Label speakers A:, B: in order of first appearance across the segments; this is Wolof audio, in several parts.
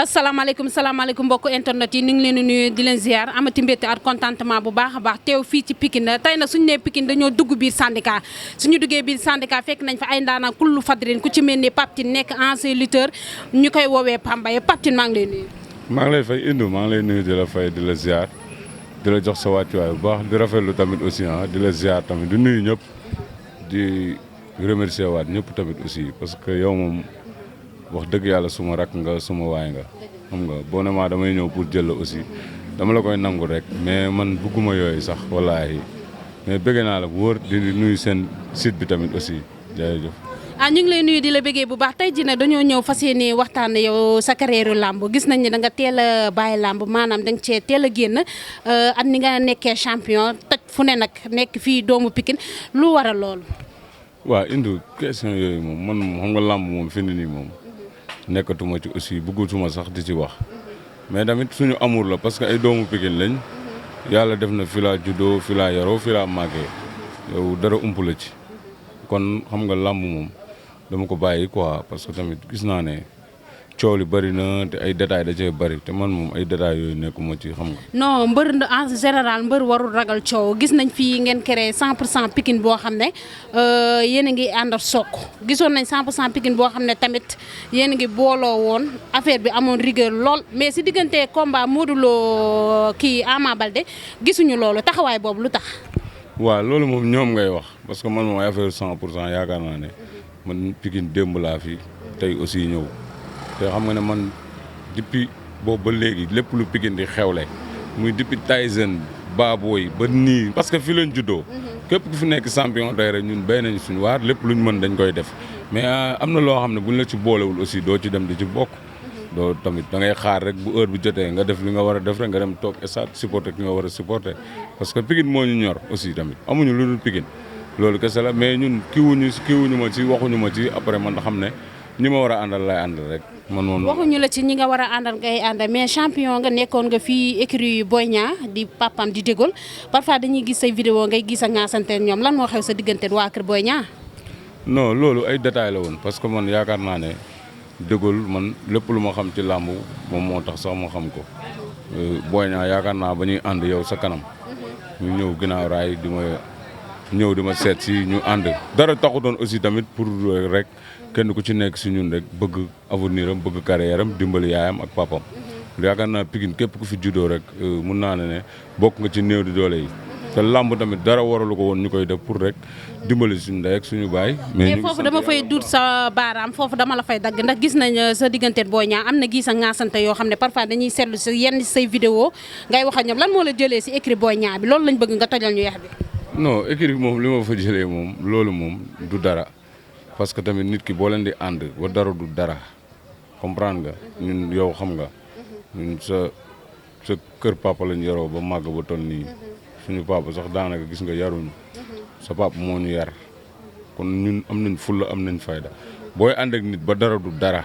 A: salaamaaleykum mbokk internet yi ñu ngi leen di nuyu di leen ziar amati mbétte ak contentement bu baax a baax teew fii ci Pikine tey nag suñu nee Pikine dañoo dugg biir syndicat suñu duggee biir syndicat fekk nañ fa ay ndaanaan kullu fadrin ku ci mel ni Pape Tine nekk ancien lutteur ñu koy woowee Pambaye Pape Tine maa ngi lay nuyu.
B: maa ngi lay fay Indou maa ngi lay nuyu di la fay di la ziar di la jox sa wàccuwaay bu baax di rafetlu tamit aussi di la ziar tamit di nuyu ñëpp di remercier waat ñëpp tamit aussi parce que yow moom. wax dëgg yàlla suma rak nga suma waay nga xam nga boo ne maa damay ñëw pour jël la aussi dama la koy nangu rek mais man bëgguma yooyu sax wallaahi mais bëgg naa la bu wóor di nuyu seen site bi tamit aussi jërëjëf.
A: ñu ngi lay nuyu di la bëggee bu baax tey jii nag dañoo ñëw fas yéene waxtaan yow sa carrière làmb gis nañ ne da nga teel a bàyyi làmb maanaam da nga cee teel a génn at ni nga nekkee champion toj fu ne nag nekk fii doomu Pikine lu waral loolu.
B: waaw Indou question yooyu moom man xam nga làmb moom fi ni nii moom. nekkatuma ci aussi bëggatuma sax di ci wax mais tamit suñu amour la parce que ay doomu Pikine lañ yàlla def na fi laa juddoo fi laa yaroo fi laa màggee yow dara ump la ci kon xam nga làmb moom dama ko bàyyi quoi parce que tamit gis naa ne coow li bëri na te ay détails da cee bëri te man moom ay détails yooyu nekkuma ci xam nga.
A: non mbër en général mbër warul ragal coow gis nañ fii ngeen créé 100% Pikine boo xam ne yéen a ngi àndal sook gisoon nañ 100% Pikine boo xam ne tamit yéen a ngi booloo woon affaire bi amoon rigueur lool mais si diggante combat Modou Lo kii Ama Baldé gisuñu loolu taxawaay boobu lu tax.
B: waaw loolu moom ñoom ngay wax parce que man moom ay affaire 100% yaakaar naa ne man Pikine démb laa fi tey aussi ñëw. te xam nga ne man depuis boobu ba léegi lépp lu Pikine di xewle muy depuis Tyson Baboy ba nii parce que fii lañ juddoo képp ku fi nekk champion tey rek ñun béy nañ suñu waar lépp luñ mën dañ koy def mais am na loo xam ne buñ la ci boolewul aussi doo ci dem di ci bokk doo tamit da ngay xaar rek bu heure bi jotee nga def li nga war a def rek nga dem toog stade supporter ki nga war a supporter parce que Pikine moo ñu ñor aussi tamit amuñu lu dul Pikine loolu kese la mais ñun kiiwuñu ma ci waxuñu ma ci après man xam ne ñi ma war a àndal lay àndal rek man moom.
A: waxuñu la ci ñi nga war a àndal ngay àndal mais champion nga nekkoon nga fii écurie Boy Niang di papam di dégaul parfois dañuy gis say vidéo ngay gis ak ngaasante ñoom lan moo xew sa diggante waa kër Boy Niang.
B: non loolu ay détails la woon parce que man yaakaar naa ne dégaul man lépp lu ma xam ci làmb moom moo tax sax ma xam ko Boy Niang yaakaar naa ba ñuy ànd yow sa kanam ñu ñëw ginnaaw raay di ma seet si ñu ànd dara taxutoon aussi tamit pour rek. kenn ku ci nekk si ñun rek bëgg avenir am bëgg carrière am dimbali yaayam ak papam yaakaar naa Pikine képp ku fi juddoo rek mun naa ne bokk nga ci néew di doole yi te làmb tamit dara waralu ko woon ñu koy def pour rek dimbali suñu ndey ak suñu baay.
A: mais foofu dama fay duut sa baaraam foofu dama la fay dagg ndax gis nañ sa diggante Boy Niang am na gis a ŋaasante yoo xam ne parfois dañuy seetlu si yenn say vidéo ngay wax ak ñoom lan moo la jëlee si écurie Boy Niang bi loolu lañ bëgg nga tojal ñu yeex bi.
B: non écurie moom li ma fa jëlee moom loolu moom du dara. parce que tamit nit ki boo leen di ànd ba dara du dara comprendre nga ñun yow xam nga ñun sa kër papa lañ yaroo ba màgg ba toll nii suñu papa sax daanaka gis nga yaruñu sa papa moo ñu yar kon ñun am nañ fulla am nañ fayda booy ànd ak nit ba dara du dara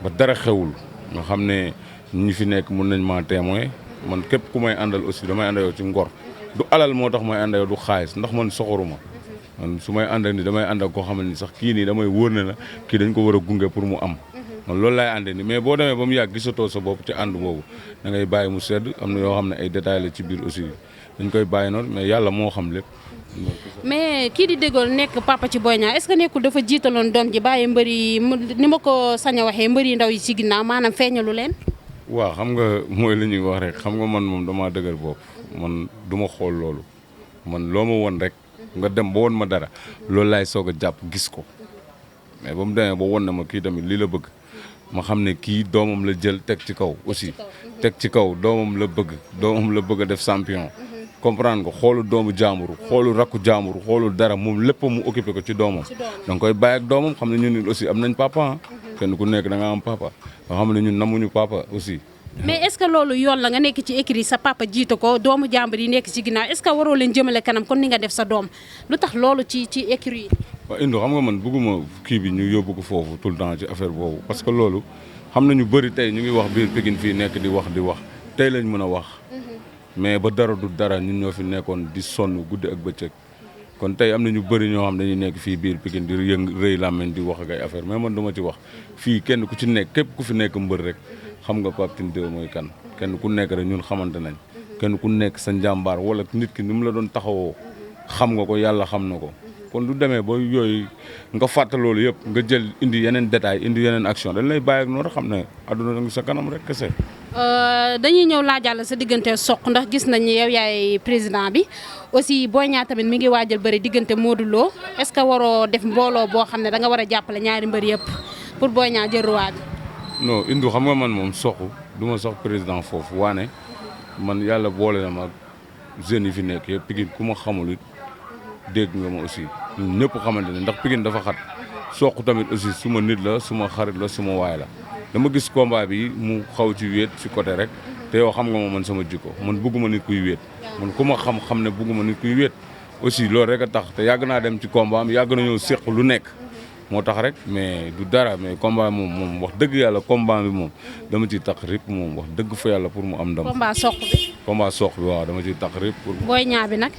B: ba dara xewul nga xam ne ñi fi nekk mun nañ maa témoin man képp ku may àndal aussi damay ànd yow ci ngor du alal moo tax may ànd yow du xaalis ndax man soxoruma man su may ànd ak ni damay ànd ak koo xam ne sax kii nii damay wóor ne la kii dañ ko war a gunge pour mu am man loolu laay àndee ni mais boo demee ba mu yàgg gisatoo sa bopp ci ànd boobu da ngay bàyyi mu sedd am na yoo xam ne ay détails la ci biir aussi dañ koy bàyyi noonu mais yàlla moo xam lépp.
A: mais kii di dégaul nekk papa ci Boy Niang est-ce que nekkul dafa jiitaloon doom ji bàyyi mbër yi ni ma ko sañ a waxee mbër yi ndaw yi ci ginnaaw maanaam feeñalu leen.
B: waaw xam nga mooy li ñuy wax rek xam nga man moom damaa dëgër bopp man du ma xool loolu man loo ma woon rek. nga dem ba woon ma dara loolu laay soog a jàpp gis ko mais ba mu demee ba woon na ma kii tamit lii la bëgg ma xam ne kii doomam la jël teg ci kaw aussi teg ci kaw doomam la bëgg a def champion comprendre nga xoolu doomu jaamburu xoolu rakku jaamburu xoolu dara moom lépp mu occupé ko ci doomam da nga koy bàyyi ak doomam xam ne ñun aussi am nañ papa kenn ku nekk da nga am papa nga xam ne ñun namuñu papa aussi.
A: mais est-ce que loolu yoon la nga nekk ci écurie sa papa jiite ko doomu jàmbur yi nekk ci ginnaaw est-ce que waroo leen jëmale kanam kon ni nga def sa doom lu tax loolu ci écurie yi.
B: waaw Indou xam nga man bëgguma kii bi ñu yóbbu ko foofu tout le temps ci affaire boobu parce que loolu xam na ñu bëri tey ñu ngi wax biir Pikine fii nekk di wax tey lañ mën a wax mais ba dara du dara ñun ñoo fi nekkoon di sonn guddi ak bëccëg kon tey am na ñu bëri ñoo xam dañuy nekk fii biir Pikine di rëy làmmiñ di wax ak ay affaire mais man du ma ci wax fii kenn ku ci nekk képp ku fi nekk mbër rek xam nga Pape Tine 2 mooy kan kenn ku nekk rek ñun xamante nañ kenn ku nekk sa njàmbaar wala nit ki ni mu la doon taxawoo xam nga ko yàlla xam na ko kon du demee ba yooyu nga fàtte loolu yëpp nga jël indi yeneen détail indi yeneen action dañ lay bàyyi ak noonu xam ne adduna ngi sa kanam rek kese.
A: dañuy ñëw laajal sa diggante Sokh ndax gis nañ ni yow yaay président bi aussi Boy Niang tamit mi ngi waajal bëri diggante Modou Lo est-ce que waroo def mbooloo boo xam ne da nga war a jàppale ñaari mbër yëpp pour Boy Niang jël roi bi.
B: non indi xam nga man moom Sokh du ma sax président foofu waane man yàlla boole na ma jeunes yi fi nekk yëpp Pikine ku ma xamul it dégg nga ma aussi ñun ñëpp xamante ne ndax Pikine dafa xat Sokh tamit aussi suma nit la suma xarit la suma waay la dama gis combat bi mu xaw ci wéet ci côté rek te yow xam nga ma man sama jikko man bëgguma nit kuy wéet man ku ma xam ne bëgguma nit kuy wéet aussi loolu rek a tax te yàgg naa dem ci combat am yàgg nañoo séq lu nekk moo tax rek mais du dara mais combat moom wax dëgg yàlla combat bi moom dama ciy tax rip moom wax dëgg fa yàlla pour mu am ndam. combat Sokh bi waaw dama ciy tax rip pour.
A: Boy Niang bi nag.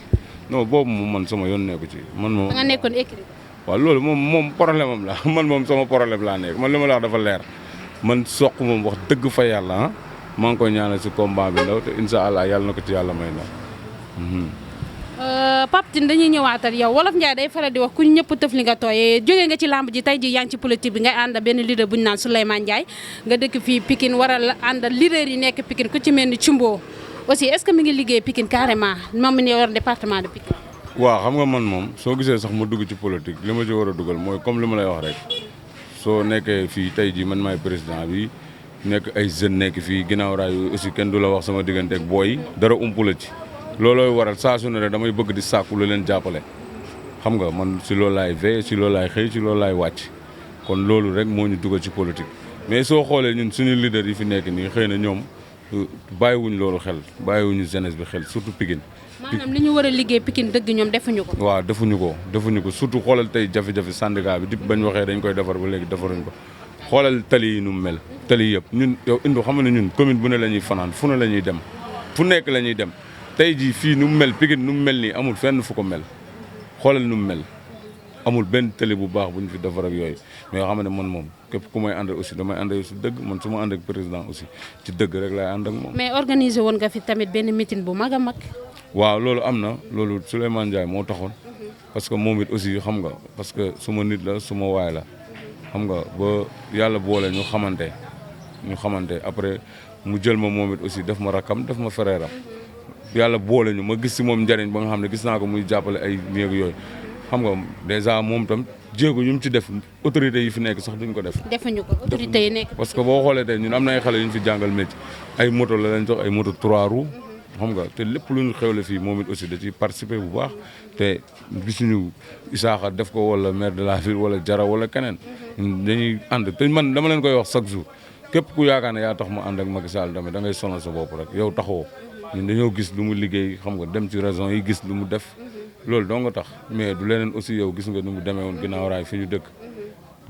B: non boobu moom man sama yoon nekku ci man moom.
A: da nga nekkoon écurie.
B: waaw loolu moom problème am la man moom sama problème laa nekk man li ma la wax dafa leer man Sokh moom wax dëgg fa yàlla maa ngi koy ñaanal si combat bi ndaw te incha allah yàlla na ko ci yàlla may ndam.
A: Pape Tine dañuy ñëwaatal yow wolof Njaay day faral di wax ku ñëpp tëf li nga tooyee jógee nga ci lamb ji tey ji yaa ngi ci politique bi ngay ànd benn leader bu ñu naan Souleymane Ndiaye nga dëkk fii Pikine war a ànd leader yi nekk Pikine ku ci mel ni Cumbo aussi est-ce que mi ngi liggéey Pikine carrément moom mi ngi yor département de Pikine.
B: waaw xam nga man moom soo gisee sax ma dugg ci politique li ma ci war a dugal mooy comme li ma lay wax rek soo nekkee fii tey ji man maay président bi nekk ay jeunes nekk fii ginnaaw raay yooyu aussi kenn du la wax sama diggante ak booy dara umpu la ci. loolooy waral saa su ne rek damay bëgg di sàkku lu leen jàppale xam nga man si loolu laay veillé si loolu laay xëy si loolu laay wàcc kon loolu rek moo ñu dugal ci politique mais soo xoolee ñun suñu leader yi fi nekk nii xëy na ñoom bàyyiwuñ loolu xel bàyyiwuñu jeunesse bi xel surtout Pikine.
A: maanaam li ñu war a liggéey Pikine dëgg ñoom defuñu ko.
B: waaw defuñu ko surtout xoolal tey jafe-jafe syndicat bi di bañ waxee dañ koy defar ba léegi defaruñ ko xoolal tali yi nu mu mel tali yëpp ñun yow indi xam ne ñun commune bu ne la ñuy fanaan fu ne la ñuy dem fu nekk la ñuy dem tey jii fii nu mu mel Pikine nu mu mel nii amul fenn fu ko mel xoolal nu mu mel amul benn télé bu baax bu ñu fi defar ak yooyu mais yoo xam ne man moom képp ku may ànd aussi damay ànd si dëgg man su ma ànd ak président aussi ci dëgg rek laay ànd ak moom.
A: mais organiser woon nga fi tamit benn meeting bu mag a mag.
B: waaw loolu am na loolu Souleymane Ndiaye moo taxoon parce que moom it aussi xam nga parce que suma nit la suma waay la xam nga ba yàlla boole ñu xamante après mu jël ma moom it aussi def ma rakkam def ma frère am yàlla boole ñu ma gis si moom njariñ ba nga xam ne gis naa ko muy jàppale ay néeg yooyu xam nga dèjà moom tam jéego yu mu ci def autorités yi fi nekk sax duñ ko def.
A: defuñu ko autorités yi nekk.
B: parce que boo xoolee tey ñun am na ay xale yu ñu fi jàngal métier ay moto la leen jox ay moto 3 roues xam nga te lépp lu ñu xewle fii moom it aussi da ciy participer bu baax te gisuñu Isaaxa def ko wala maire de la ville wala Jara wala keneen dañuy ànd te man dama leen koy wax chaque jour képp ku yaakaar ne yaa tax ma ànd ak Macky Sall tamit da ngay sonal sa bopp rek yow taxawoo. ñun dañoo gis lu mu liggéey xam nga dem ci raison yi gis lu mu def loolu doo nga tax mais du leneen aussi yow gis nga ni mu demee woon ginnaaw raay fi ñu dëkk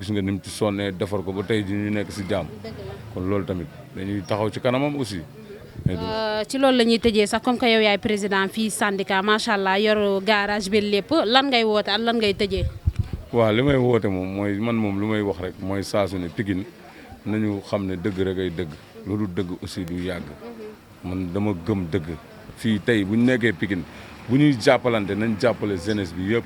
B: gis nga ni mu ci sonnee defar ko ba tey ji ñu nekk si jàmm kon loolu tamit dañuy taxaw ci kanamam aussi.
A: ci loolu la ñuy tëjee sax comme que yow yaay président fii syndicat macha allah yor garage bi lépp lan ngay woote ak lan ngay tëjee.
B: waaw li may woote moom mooy man moom lu may wax rek mooy saa su ne Pikine nañu xam ne dëgg rek ay dëgg loolu dëgg aussi du yàgg. man dama gëm dëgg fii tey bu ñu nekkee Pikine bu ñuy jàppalante nañ jàppale jeunesse bi yëpp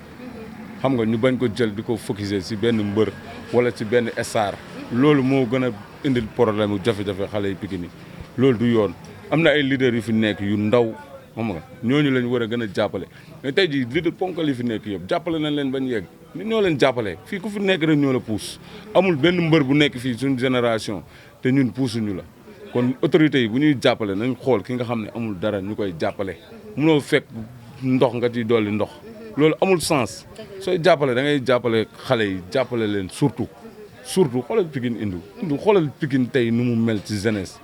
B: xam nga ñu bañ ko jël di ko focuser si benn mbër wala ci benn star loolu moo gën a indil problème mu jafe-jafe xale yi Pikine yi loolu du yoon am na ay leaders yu fi nekk yu ndaw xam nga ñooñu lañ war a gën a jàppale mais tey jii leader ponkal yi fi nekk yëpp jàppale nañ leen bañ yegg nit ñoo leen jàppale fii ku fi nekk rek ñoo la puus amul benn mbër bu nekk fii suñu génération te ñun puusuñu la kon autorités yi bu ñuy jàppale nañ xool ki nga xam ne amul dara ñu koy jàppale munoo fekk ndox nga ciy dolli ndox loolu amul sens sooy jàppale da ngay jàppale xale yi jàppale leen surtout xoolal Pikine indu xoolal Pikine tey nu mu mel ci jeunesse